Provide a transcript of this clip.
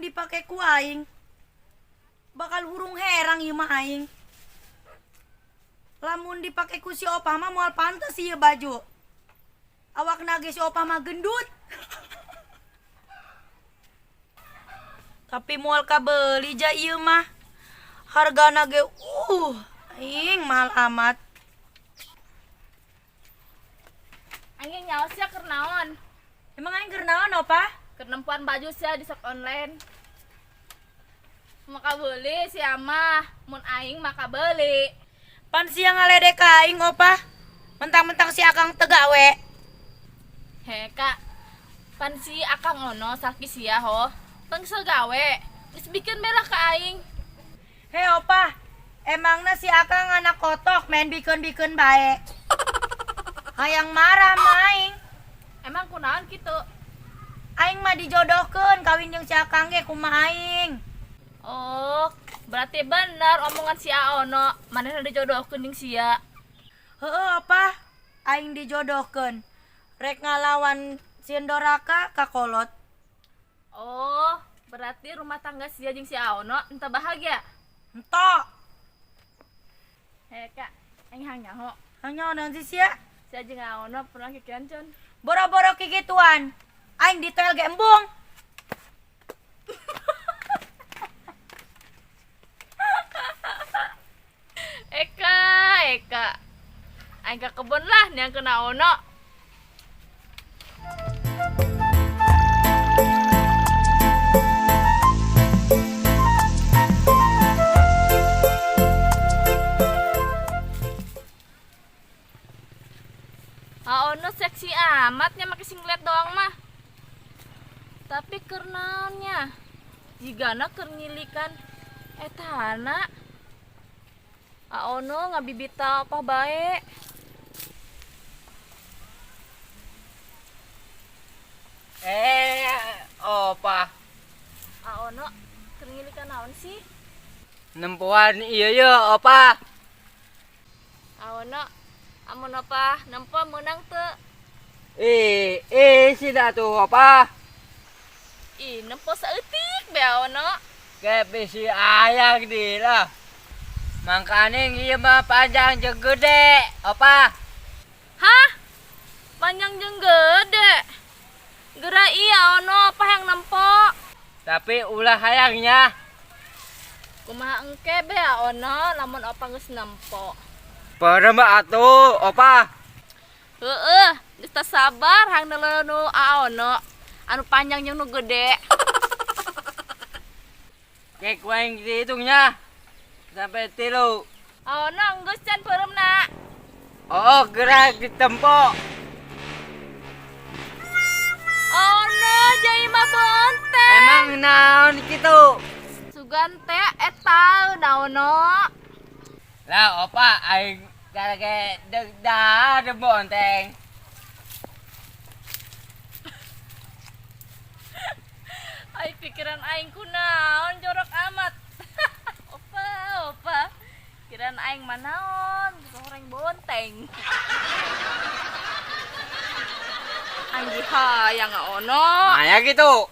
Lamun dipake ku aing bakal hurung herang ieu mah aing. Lamun dipake ku si Opah mah moal pantes ieu baju. Awakna ge si Opah mah gendut. Tapi moal kabeli ja ieu mah. Hargana ge aing mahal amat. Aing nyaho sia keur naon? Emang aing keur naon, Opah? Keur nempuan baju sia di shop online. Maka beli sia mah, mun aing maka beli. Pan sia ngaledek ka aing, Opah. Mentang-mentang si Akang teu gawe. He, Kak. Pan si Akang ono salaki sia ho. Tong gawe. Geus bikin belah ka aing. He, Opah. Emangna si Akang anak kotok main bikeun-bikeun bae. Hayang marah mah aing. Emang kunaon kitu? Aing mah dijodohkeun kawin jeung si Akang ge kumaha aing. Oh, berarti benar omongan si Aono, manehna dijodohkeun jeung sia. Heeh, Opah. Aing dijodohkeun. Rek ngalawan sieun doraka ka kolot. Oh, berarti rumah tangga sia jeung si Aono ente bahagia. Entok. He, Kak, aing hayang nyaho. Hayang nyaho naon sih sia? Sia jeung Aono pernah kikian con. Boro-boro kikituan. Aing ditoel ge embung. Eka, Eka. Aing ka kebon lah neang kena Ono. Ono seksi amatnya make singlet doang mah. Tapi keur naonnya? Jigana keur ngilikan etana. Aono ngabibita apa bae. Opah. Aono keur ngilikan naon sih? Nempuan iya ye, Opah. Aono, amun Opah nempo meunang teu? Sida tuh Opah. Ih, nempo saeutik be Aono. Kayak bisi ayang di lah. Mangkaning ieu mah panjang jeung gede, Opah. Hah? Panjang jeung gede? Geura iya Ono, Opah yang nempo. Tapi ulah hayangnya. Kumaha engke be Ono lamun Opah geus nempo. Parem atuh, Opah. Heeh, geus teu sabar hayang neuleuh nu Aono. Anu panjang jeung nu gede. Kek wae dihitungnya. Sampai 3. Aono geus can peureumna. Oh, gerak ditempo. Ono jai mah bonteng. Emang naon kitu? Sugan teh eta naono. Lah Opa aing kareke deuk dahar bonteng. Ai pikiran aing kunaon jorok amat. Opa, opa. Pikiran aing mah naon, goreng bonteng. Aing hayang ono. Maya gitu.